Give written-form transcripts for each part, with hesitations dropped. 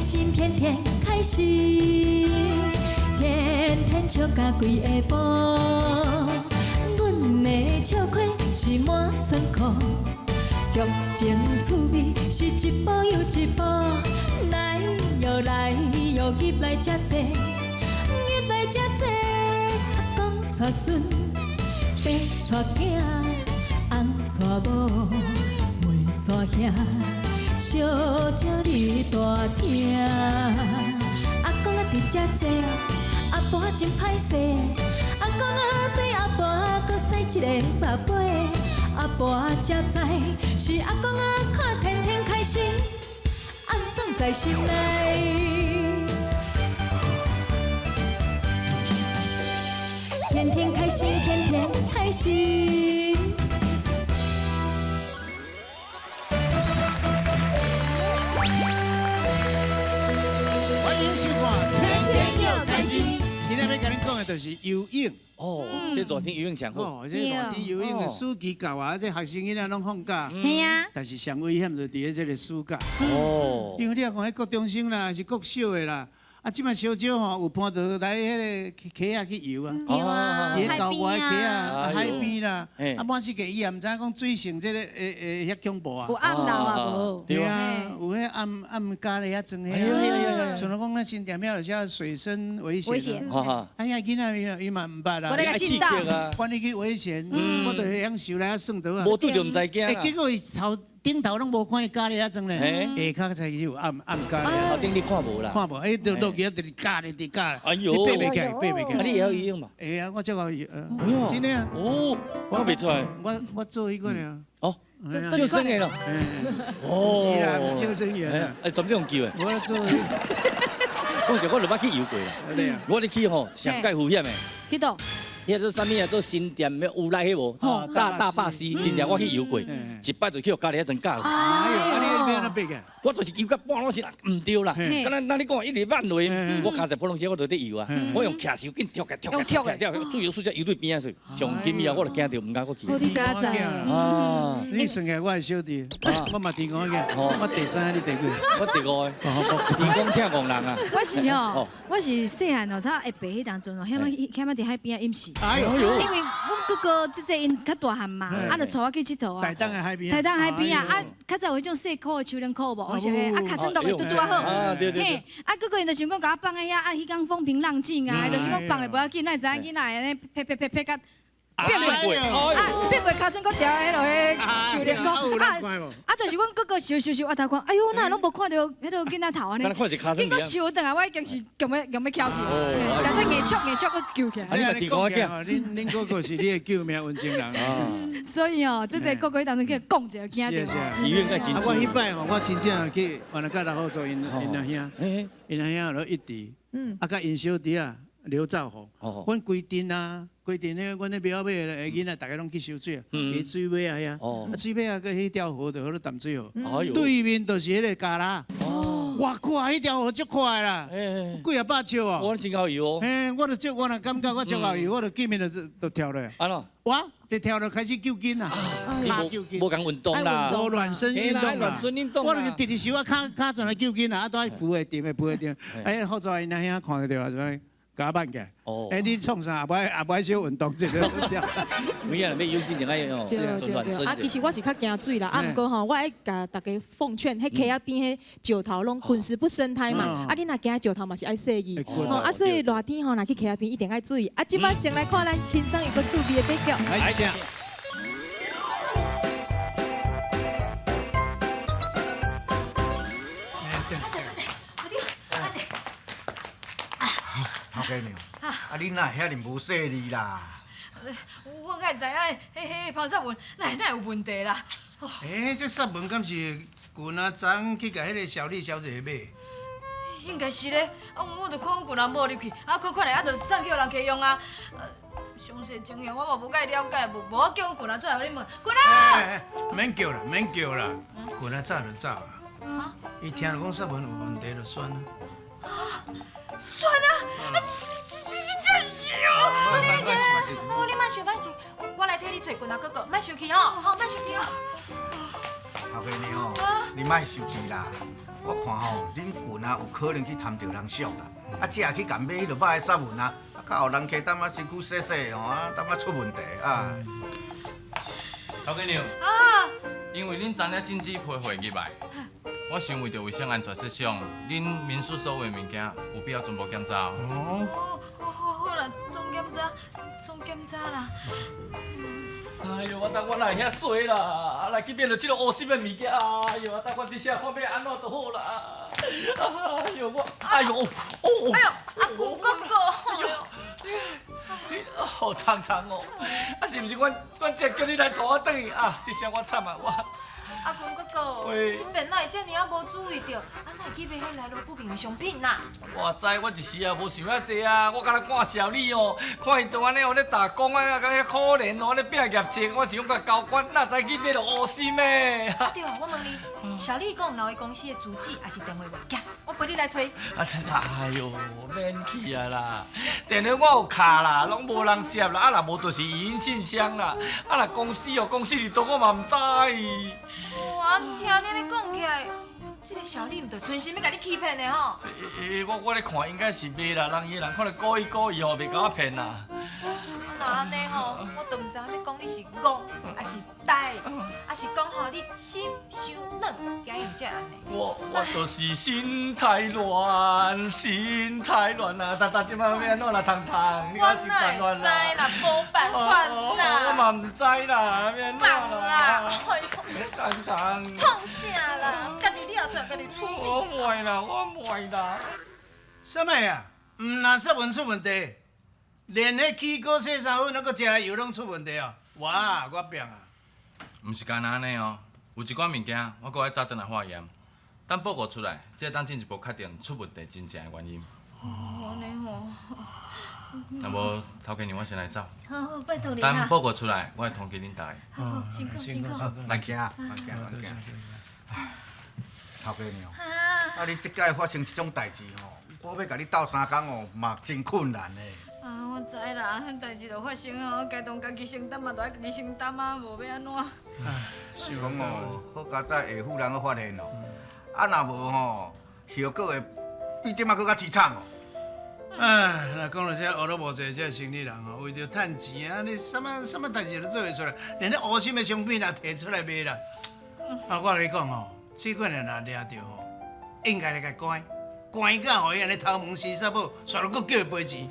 心，天天開心，天天笑甲規下晡。阮的笑虧是滿倉庫，劇情趣味是一步又一步。來喲來喲，入來遮濟，入來遮濟。阿公帶孫，爸帶囝，翁帶某，妹帶兄，小鸟伫大廳。阿公啊伫遮坐，阿婆真歹勢。阿公啊對阿婆閣使一个目尾，阿婆才知是阿公啊看天天開心，暗爽在心內。天天開心，天天開心。歡迎收看《天天又開心》。今天欲共恁講的就是游泳。哦，這熱天游泳上好。哦，這熱天游泳的暑期到啊，這學生囡仔攏放假。係啊。但是上危險就佇咧這個暑假。哦。因為你若看彼國中生啦，是國小的啦。啊，這擺小少吼有伴著來彼个溪仔去游啊，對啊，佇郊外溪仔、海邊啦，啊啊滿世界伊也毋知影講水性這个會遐恐怖啊。有暗流啊無？對啊，有彼暗暗咖咧遐裝遐，像講咱新店遐有啥水深危險啊。哎呀，囡仔伊嘛毋捌啊。無來共信到。管你去危險，我就會曉游來遐算倒啊。無拄著毋知驚。結果伊頭頂頭攏無看伊咖咧遐裝咧，下跤才有暗暗咖咧。頭頂你看無啦？看無，哎，落落去啊，直咖咧，直咖。哎呦，你爬袂起來，爬袂起來。啊，你會曉游泳嘛？會啊，我足𠢕游。真的啊。哦，我袂出來。我做彼個了。哦，救生員咯。哦，是啦，救生員啊。哎，怎麼用救的？我做。講實，我就捌去游過啦。我咧去吼，上蓋危險的。去佗？彼做啥物啊？做新店的烏來彼無？大壩溪，真正我去游過，一擺就去予咖咧遐陣教。哎呦，啊你欲按怎爬起？我就是游到半路時毋對啦，敢若咱你講一直慢落，我尻一普通時我就佇游啊，我用徛手緊跳起跳起跳起跳，自由式才游對邊仔去。從今以後我就驚著毋敢閣去。你敢知？啊！你算起來我的小弟，我嘛天公嘅，我第三，你第幾？我第五个。天公疼戇人啊！我是哦，我是細漢哦，才會爬彼當陣哦，遐麼遐麼佇海邊仔飲食。哎呦！因為阮哥哥這這𪜶較大漢嘛，啊就帶我去𨑨迌啊。台東的海邊。台東海邊啊，啊較早有彼種細箍的手輪箍無？我是彼，啊尻川落去拄拄仔好。啊對對對。啊哥哥𪜶就想講共我放佇遐，啊彼工風平浪靜啊，就想講放咧無要緊，哪會知影囡仔會按呢撇撇撇撇甲變過，啊變過尻川閣牢彼落彼樹林箍，啊啊就是阮哥哥泅泅泅，啊頭看，哎喲，哪會攏無看著彼个囡仔頭按呢？結果泅轉來，我已經是強欲強欲翹去，但是硬捉硬捉閣救起來。這你講恁恁哥哥是你的救命恩情人。所以哦，這個哥哥彼當陣去講一下驚著。醫院該真。啊，我彼擺吼，我真正去原來佮老好做𪜶𪜶阿兄，𪜶阿兄落一直，啊，佮𪜶小弟仔劉兆宏，阮規陣啊。規陣咧，阮咧廟尾的囡仔，逐个攏去收水啊，佇水尾仔遐，啊水尾仔閣彼條河就叫做淡水河，對面就是彼个加拉。哇闊，彼條河足闊啦，幾啊百尺哦。我真𠢕游哦。嘿，我就足，我若感覺我足𠢕游，我就見面就就跳落。按怎？我一跳落開始救筋啊，跤救筋。無仝運動啦。無暖身運動啦。暖身運動。我就直直想我跤跤轉來救筋啦，啊都愛扶會掂的，扶會掂。哎，好在𪜶阿兄看著啊，就。共我挽起來，欸，你創啥？也無愛也無愛小運動，這個。每個人欲游之前愛哦，暖身。啊，其實我是較驚水啦，啊，毋過吼，我愛共大家奉勸，彼溪仔邊彼石頭攏滾石不生苔嘛，啊，你若驚石頭嘛是愛細意，吼，啊，所以熱天吼，若去溪仔邊一定愛注意。啊，這擺先來看咱輕鬆又閣趣味的比較。來，請。頭家娘，啊你哪會遐爾無細膩啦？我敢會知影，彼彼龐薩文哪會有問題啦？欸，這薩文敢是舊仔昨去共彼个小麗小姐買？應該是咧，啊，我就看阮舊人無入去，啊，看看來啊，就送去予人家用啊。詳細情形我嘛無介了解，無無我叫阮舊人出來予恁問。舊人，免叫啦，免叫啦，舊人早就走啊。伊聽著講薩文有問題就算啦。啊，算啊！啊，這這這是哦！麗麗姐，哦，你莫生氣，我來替你揣舊人哥哥，莫生氣吼，吼，莫生氣哦。頭家娘，你莫生氣啦，我看吼，恁群啊有可能去贪著人俗啦，啊，才会去共买彼落肉的杀文啊，啊，较予人客淡仔身躯细细吼，啊，淡仔出问题啊。头家娘，因为恁昨昏禁止批货入来，我想为著卫生安全设想，恁民宿所有的物件有必要全部检查哦。哦，好好好啦，总检查，总检查啦。哎哟，我等我哪会遐衰啦？啊，来去买著这个乌心的物件，哎哟，等我这下看欲按怎就好啦。哎哟，我，哎哟，哦，哎哟，阿舅哥哥，哎哟，你好烫烫哦！啊，是毋是阮这叫你来带我转去啊？这下我惨啊，我。阿军哥哥，这边哪会遮尔仔无注意著？啊，哪会去买彼来路不明的商品啦？我知，我一时也无想遐济啊，我敢若看小丽哦，看伊都按呢予咧打工啊，敢若可怜哦，按呢拼业绩，我是讲共交关，哪知去买著乌心的。啊对啊，我问你，小丽讲留伊公司的住址抑是电话无？行，我陪你来揣。啊，哎哟，免去啊啦，电话我有敲啦，拢无人接啦，啊若无就是语音信箱啦，啊若公司哦，公司伫佗我嘛毋知。哇，听你按呢讲起来，这个小丽毋就存心欲共你欺骗的吼？我咧看应该是袂啦，人伊人看咧故意故意吼，袂共我骗啦。啊，若按呢吼，我都毋知影欲讲你是戆，抑是呆，抑是讲吼你心伤软，惊伊毋才会按呢。我就是心太软，心太软啊！但但这摆欲按怎啦，糖糖，你我哪会知啦，无办法啦。我嘛毋知啦，欲按怎啦？糖糖。创啥啦？家己掠出来，家己处理。我袂啦，我袂啦。啥物啊？毋但杀文出问题，连彼起锅洗衫粉，犹阁食的油拢出问题哦！哇，我变啊！毋是干焦按呢哦，有一寡物件我阁爱早转来化验，等报告出来，才会当进一步确定出问题真正的原因。哦，按呢吼。若无，头家娘，我先来走。好好，拜托你等报告出来，我会通知恁大家。好好，辛苦辛苦。来行，来行，来行。头家娘，啊，你这摆发生这种代志吼，我欲共你斗相共哦，嘛真困难的。啊，我知啦，代志都发生哦，该当家己承担嘛，就爱家己承担啊，无欲按怎？是讲哦，好佳哉下妇人阁发现哦，啊若无吼，后果会比这摆阁较凄惨哦。哎，若讲到这学了无济，这生理人哦，为著趁钱啊，你啥物啥物代志都做会出来，连彼乌心的商品也提出来卖啦。啊，我共你讲哦，这款人若掠著吼，应该来共关，关到予伊按呢头毛洗煞无，煞落阁叫伊赔钱。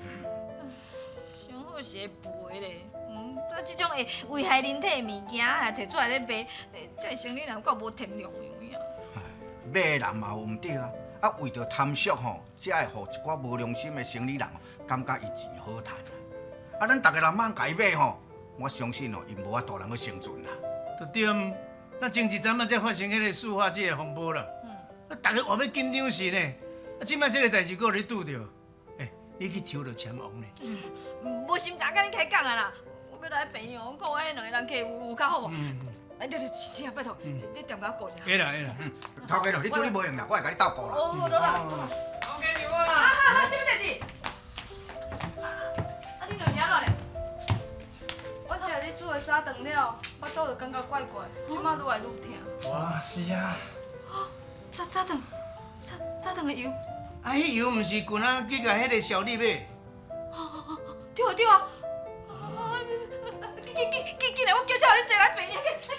上好是会赔咧，啊，这种会危害人体的物件，也提出来咧卖，这生理人够无天良的有影。买的人嘛有毋对啊。啊，为著贪俗吼，才会予一寡无良心的生理人感觉伊钱好趁。啊，咱逐家人莫共伊买吼，我相信哦，𪜶无法度通阁生存啦。就对，那前一阵仔才发生彼个塑化剂的风波啦，啊，逐家活欲紧张死呢。啊，这摆这个代志阁予你拄著，欸，你去抽著签王呢？无心情佮你开讲啊啦，我欲来病院，我看我彼两个人客有较好无？哎，对对，请拜托，你踮共我顾一下。会啦会啦，头家娘，你这你无闲啦，我会共你斗顾啦。哦，好啦。头家娘啊！啊啊啊！啥物代志？啊，恁两是按怎咧？我食你煮的早顿了，腹肚就感觉怪怪，这摆愈来愈疼。哇，是啊。早早顿，早早顿的油。啊，彼油毋是旧仔去共彼个小丽买？对啊对啊。紧紧紧紧来，我叫车予恁坐来病院，紧紧紧！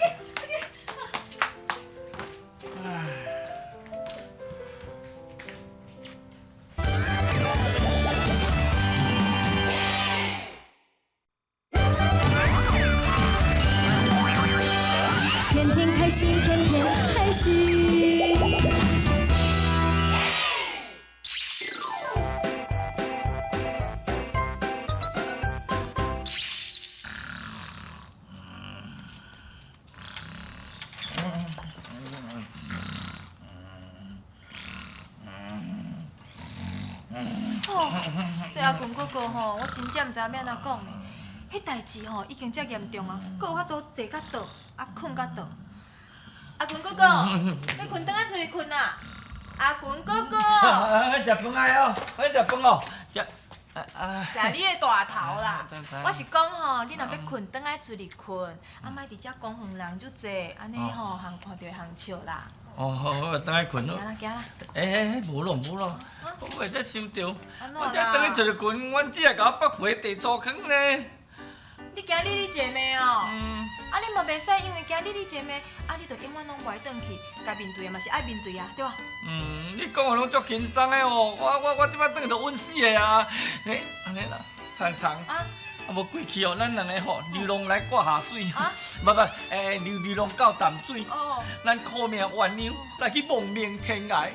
天天开心，天天开心。哦，这阿群哥哥吼，我真正毋知影欲按怎讲呢。彼代志吼已经遮严重啊，阁有法度坐甲倒，啊睏甲倒。阿群哥哥，欲睏转仔出去睏啊！阿群哥哥，食饭啊哦，欲食饭哦，食。食你的大頭啦！我是講吼，你若欲睏，轉來厝裡睏，啊，莫佇遮公園人足濟，按呢吼，予人看著會予人笑啦。哦，好，好，轉來睏咯。行啦，行啦。欸欸，無咯無咯，我袂使收著。我這轉去坐一睏，阮姊也共我北回地粗坑呢。你驚你你姐妹哦？啊，你嘛袂使因為驚你你姐妹，啊，你就永遠攏無愛轉去，該面對的嘛是愛面對啊，對無？嗯，你講的攏足輕鬆的哦，我這擺轉去就穩死的啊！欸，按呢啦，彤彤，啊，無過去哦，咱兩個吼流浪來過下水，無無，欸，流流浪到淡水，咱苦命鸳鸯來去亡命天涯，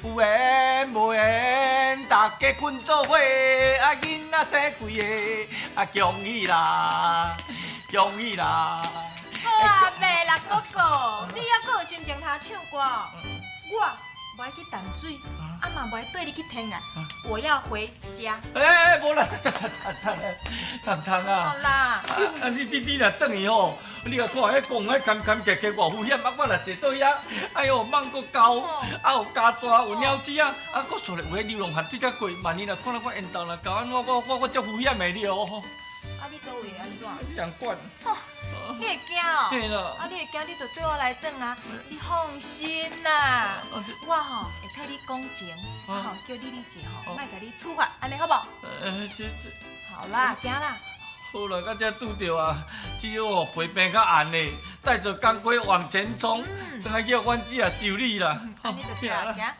有緣無緣，大家睏做伙，啊，囡仔生幾个，啊，恭喜啦，恭喜啦！好啊，袂啦，哥哥，你猶閣有心情通唱歌？我無愛去淡水，啊嘛無愛綴你去天涯，我要回家。欸，無啦，彤彤啊！好啦。啊，你若轉去吼，你若看彼公園坎坎結結偌危險，啊，我若坐倒遐，哎喲，蠓閣厚，啊有家蛇，有鳥鼠啊，啊，閣煞咧有彼流浪漢對遮過，萬一若看到我緣投若交按怎，我足危險的了。啊，你佗位會按怎？你人管。你會驚哦？嘿啦。啊，你會驚，你就綴我來轉啊！你放心啦，我吼會替你講情，啊吼叫你你姐吼莫共你處罰，按呢好無？這。好啦，行啦。好啦，到這拄著啊，只好哦皮病較硬的，帶著工課往前衝，轉來叫阮姊也修理啦。按呢就對啦，行。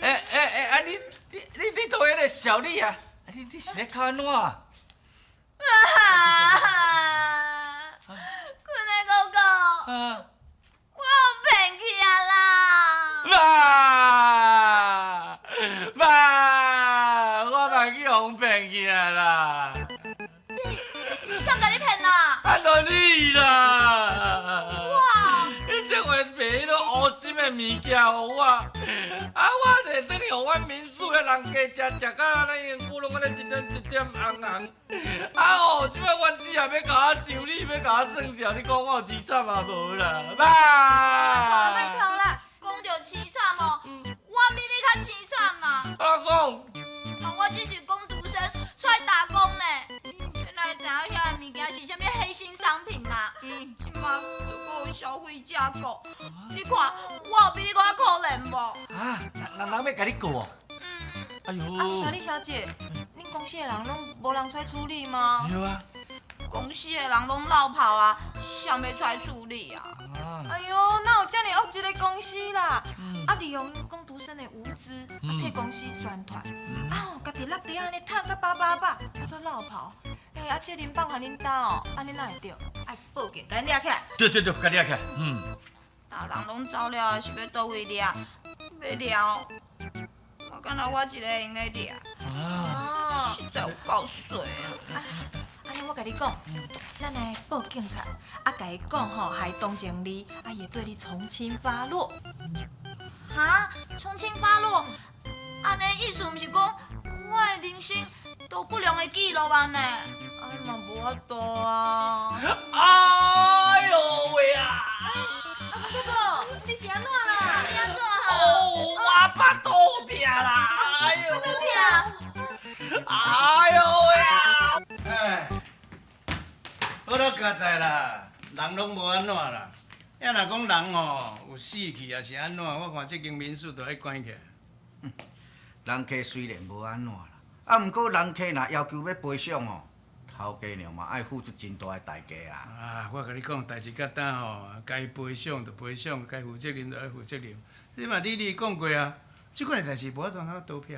欸欸欸，啊你你佗位咧小丽啊？你是咧哭按怎啊？坤的哥哥，我予騙去啊啦！妈妈，我嘛去予骗去啊啦！誰共你騙啊？啊，就你啦！哇！你電話賣彼落烏心的物件予我，啊，我就轉去予阮民宿的人家食食甲按呢，眼骨攏按呢一點一點紅紅。啊哦，這擺阮姊也欲共我修理，欲共我算數，你講我有凄慘啊無啦？媽！媽！莫哭啦，講著凄慘哦，我比你較凄慘嘛。啊講。但我只是工讀生出來打工呢，哪會知影遐个物件是啥物黑心商品啊？這擺閣有消費者告，你看我有比你閣較可憐無？啊，人人欲共你告哦？哎喲！啊，小麗小姐，恁公司的人攏無人出來處理嗎？對啊。公司的人攏落跑啊，誰欲出來處理啊？哎喲，哪有這爾惡一个公司啦？啊，利用工讀生的無知，啊，替公司宣傳，啊吼，家己落地按呢趁甲飽飽飽，啊，煞落跑。欸，啊，這責任放予恁兜哦，按呢哪會對？愛報警，共𪜶掠起來。對對對，共掠起來。嗯。大人攏走了，是欲佗位掠？欲掠，嘛敢若我一个會用得掠。啊，實在有夠衰啊！按呢我共你講，咱來報警察，啊，共伊講吼，害同情你，啊，伊會對你從輕發落。哈？從輕發落？按呢意思毋是講我的人生都不良的記錄按呢？啊嘛無法度啊！哎喲喂啊！啊哥哥，你是按怎啦？你按怎？哦，我腹肚疼啦！哎喲，肚疼！哎喲喂啊！哎，好啦，佳哉啦，人攏無按怎啦。啊，若講人吼有死去，抑是按怎，我看這間民宿都愛關起來。人客雖然無按怎啦，啊，毋過人客若要求欲賠償吼，頭家娘嘛愛付出真大的代價啊！啊，我共你講，代誌到今吼，該賠償就賠償，該負責任就愛負責任。你嘛你你講過啊，這款的代誌無法度通逃避。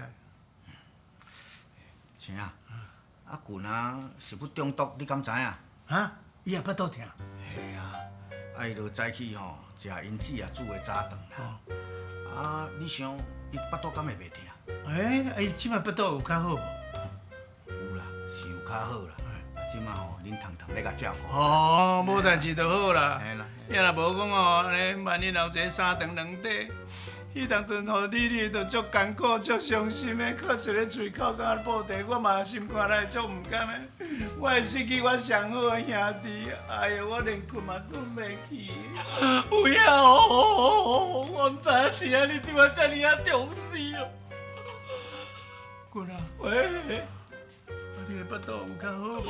青啊，啊群啊食物中毒，你敢知影？啊，伊也腹肚疼。嘿啊，啊伊就早起吼食𪜶姊啊煮的早頓啦。啊，你想伊腹肚敢會袂疼？欸，伊這擺腹肚有較好無？有啦，是有較好啦。這擺吼，恁彤彤咧共照顧。哦，無代誌就好啦。你若無講吼，按呢萬一老一个三長兩短，彼当阵吼，你你就足艰苦、足伤心的，靠一个喙口佮我报地，我嘛心肝内足毋甘的。我会失去我上好的兄弟，哎哟，我连困嘛困袂去。有影哦，我毋知影亲爱你对我遮尔啊重视哦。君啊，喂。你的腹肚有较好无？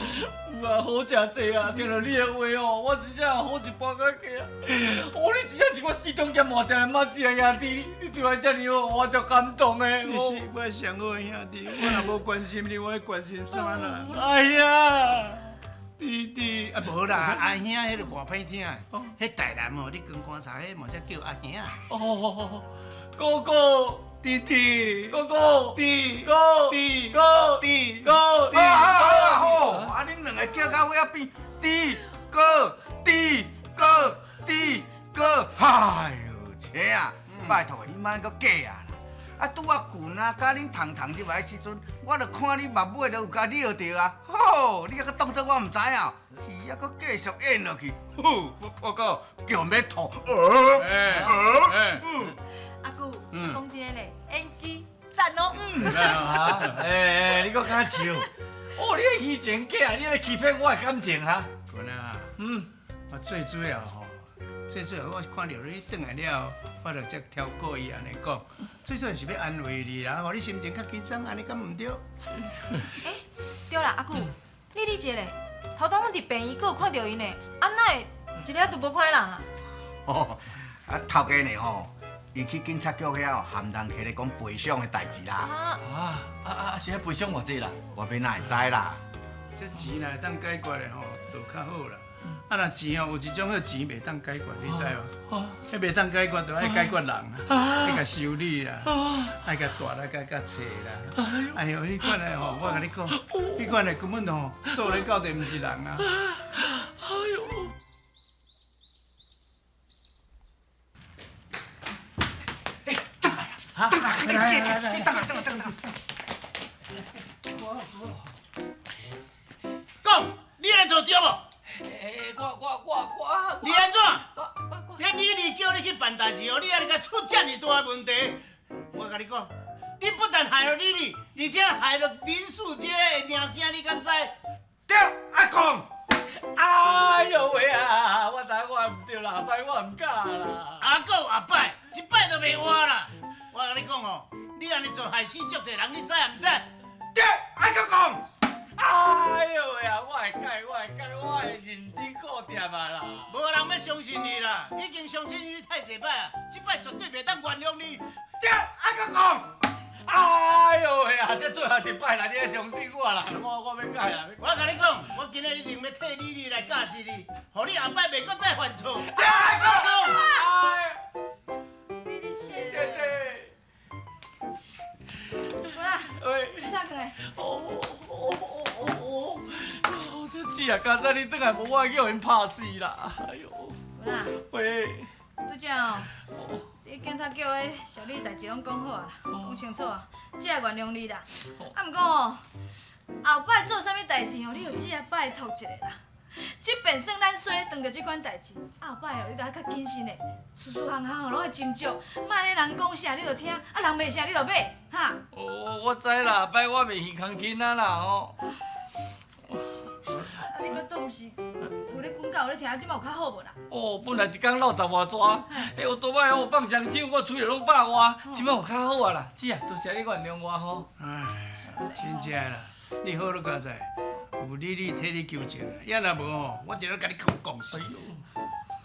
有啊，好诚济啊！听著你的话哦，我真正好一半较过啊！哦，你真正是我死中间换定的妈子的兄弟，你对我遮尔好，我足感动的。你是我上好的兄弟，我若无关心你，我会关心啥人？哎呀，弟弟啊，无啦，阿兄彼个偌歹听，彼台南哦，你光观察彼嘛才叫阿兄。哦，哥哥。弟弟，哥哥，弟哥，弟哥，弟哥，弟。啊好啊好，啊恁两个叫到尾仔变弟哥，弟哥，弟哥，哎哟，切啊！拜托你莫阁假啊啦！啊，拄仔群啊，佮恁彤彤入来时阵，我就看你目尾都有共撩著啊！吼，你犹阁当作我毋知影？戏犹阁继续演落去，吼，我看到强欲吐，阿舅，讲真的咧，演技赞哦。啊，欸，你阁敢笑？哦，你彼虚情假爱，你咧欺骗我的感情哈？君啊，我最主要吼，最主要我看著你转来了，我就才超过伊按呢讲。最主要是欲安慰你啦，予你心情较紧张，按呢敢毋对？欸，对啦，阿舅，你理解咧，头拄阮伫病院阁有看著伊呢，啊哪会一下就无看彼人啊？哦，啊头家呢吼。伊去警察局遐哦，含人摕咧讲赔偿的代志啦。啊，是欲赔偿偌济啦？我欲哪会知啦？这钱若会当解决的吼，就较好啦。啊，若钱哦，有一种叫钱袂当解决，你知无？彼袂当解决，就爱解决人，爱共修理啦，爱共大力共较济啦。哎哟，彼款的吼，我共你讲，彼款的根本吼做咧到底毋是人啊。哎哟！等下，来来来，等下，等下，等下。讲，你按做对无？欸，我。你按怎？我你叫你去办代志哦，你按呢共出遮尔大的问题。我共你讲，你不但害了你你，而且害了林树这个名声，你敢知？对，阿公。哎呦喂啊！我知我毋对啦，后摆我毋敢啦。阿公后摆，一摆就袂活啦。我共你讲哦，你按呢做害死足济人，你知毋知？对，爱阁讲。哎呦喂啊！我会改，我会改，我会认真顾店啊啦。无人欲相信你啦，已经相信你太济摆啊，这摆绝对袂当原谅你。对，爱阁讲。哎呦喂啊！这最后一摆啦，你爱相信我啦，我欲改啊！我共你讲，我今仔一定欲替你你来教示你，予你后摆袂阁再犯错。对，爱阁讲。你你姐姐。喂，你哪个？哦哦哦哦哦！这姊啊，刚才你转来无，我会叫𪜶拍死啦！哎呦，有啦。喂，拄则哦，伫警察局的小李代志拢讲好啊，讲清楚啊，才会原谅你啦。啊，毋过哦，后摆做啥物代志哦，你就只拜托一下啦。这便算咱衰遇著这款代志，后摆哦，你著爱较谨慎的，事事项项哦拢爱斟酌，莫按呢人讲啥你就听，啊人骂啥你就买，哈。哦，我知啦，后摆我袂耳空轻啊啦吼。啊，你腹肚毋是有咧滚狗有咧疼，这摆有较好无啦？哦，本来一工落十外逝，哎，我拄摆我放双手，我喙拢饱活，这摆有较好啊啦。姊啊，多谢你原谅我吼。哎，真正啦，你好你佳哉，有你你替你纠正，也若无吼，我一日共你讲死。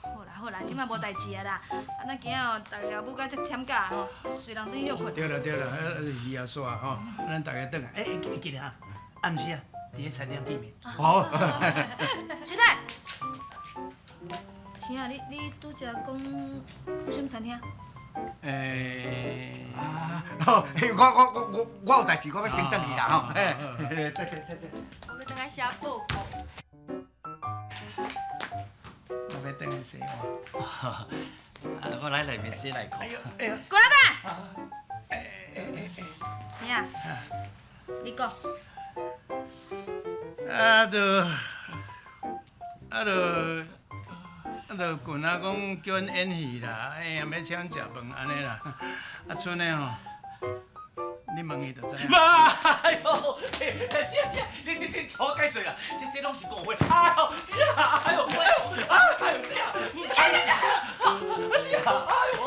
好啦好啦，这摆无代志啊啦。啊，咱今仔哦，逐个母甲遮忝甲吼，随人转去歇睏。对啦对啦，鱼仔煞吼，咱逐家转来。哎，会记得啊，暗时啊，伫咧餐厅见面。好。小太，青啊，你拄才讲讲啥物餐厅？欸，啊，好，我有代志，我欲先转去啦吼。这这这这。我欲转来写报告。我欲转去洗碗。啊，我来内面洗内裤。哎呦，哎呦。过来啦！哎哎哎哎。青啊，你讲。啊，就，啊就，啊，就近啊讲叫阮演戏啦，哎呀，欲请阮食饭按呢啦，啊，賰的吼，你问伊就知影。哎呦，这这，你听我解释啦，这拢是误会。哎呦，这啊，哎呦，哎呦，哎呦，这啊，毋知啊，这啊，哎呦。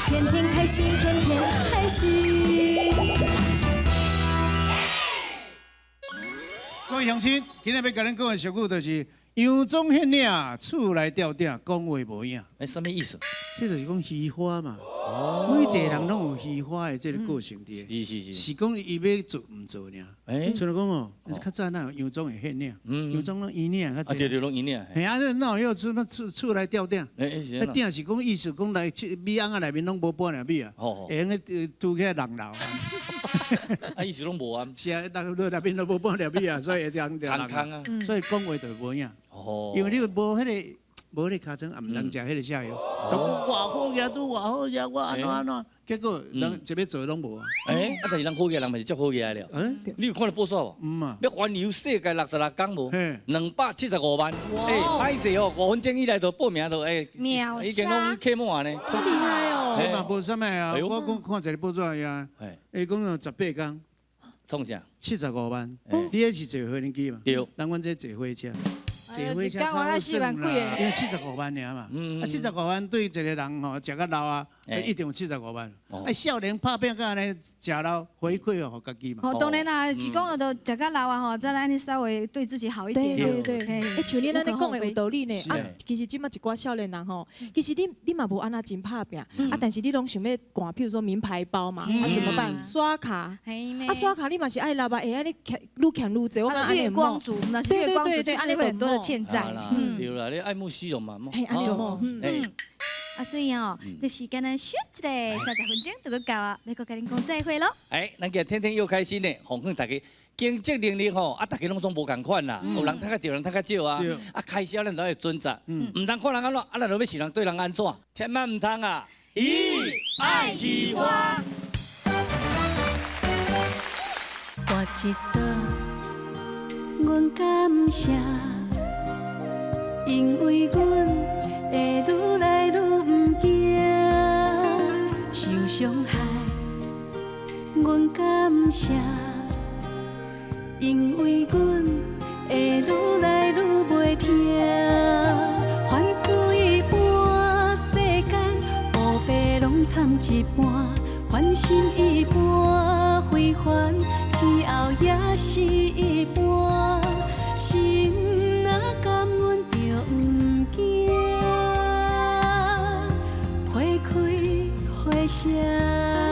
天天开心，天天开心。各位乡亲，今日欲共恁讲的俗语就是。杨宗献领，厝内吊鼎，讲话无影。欸，啥物意思？这就是讲虚华嘛。哦。每一个人拢有虚华的这个个性伫。是是是。是讲伊欲做毋做尔。欸。像讲哦，较早哪有杨总会献领？杨总拢圆领较济。啊对对，拢圆领。嘿啊，哪有彼个厝厝内吊鼎？欸，那鼎是讲意思讲来米瓮仔内面拢无半粒米啊。哦。会用个拄起来人流。啊，意思拢无啊。是啊，内内面都无半粒米啊，所以会当空空啊。所以讲话就无影。哦，因为你无彼个无彼个尻川，也毋通食彼个泻药。偌好额拄偌好额，我按怎按怎，结果人一欲做拢无啊。欸，啊，但是人好额人嘛是足好额的了。你有看到报纸无？毋嘛。欲环游世界66天无？275万。欸，歹势哦，5分钟以内就报名就欸，已经拢客满呢。真厉害哦。这嘛无啥物啊，我讲看一个报纸呀，伊讲18天。创啥？75万。你彼是坐飞机嘛？对。人阮这坐火车。坐火车较好算，因为75万尔嘛。啊，75万对一个人吼，食较老啊，一定有75万。啊，少年拍拼到按呢，食老回馈予家己嘛。哦，当然啦，是讲就食较老啊吼，再来按呢稍微对自己好一点。对对对。欸，像你按呢讲的有道理呢。啊，其实这马一寡少年人吼，其实你嘛无按呢真拍拼，啊，但是你拢想欲换，譬如说名牌包嘛，啊怎么办？刷卡。啊，刷卡你嘛是爱纳啊，会按呢欠愈欠愈济。我讲月光族，那是月光族，对，按呢会很多的欠债。对啦，你爱慕虚荣嘛。嘿，按呢莫。啊，所以哦，这时间呢，翕一下，30分钟就阁到啊，欲阁共恁讲再会咯。欸，咱今日天天又开心呢，奉劝大家经济能力吼，啊，大家拢总无仝款啦，有人趁较济，有人趁较少啊。啊，开销咱都爱准则，毋通看人按怎，啊，咱就欲想人对人按怎，千万毋通啊！咦，爱虚华。跋一倒，阮感谢，因为阮会愈来愈毋惊受伤害，阮感谢，因为阮会愈来愈袂疼。凡事一般，世间乌白拢参一半，凡心一般非凡，之后也是一般，心若感恩就毋惊。花开花谢。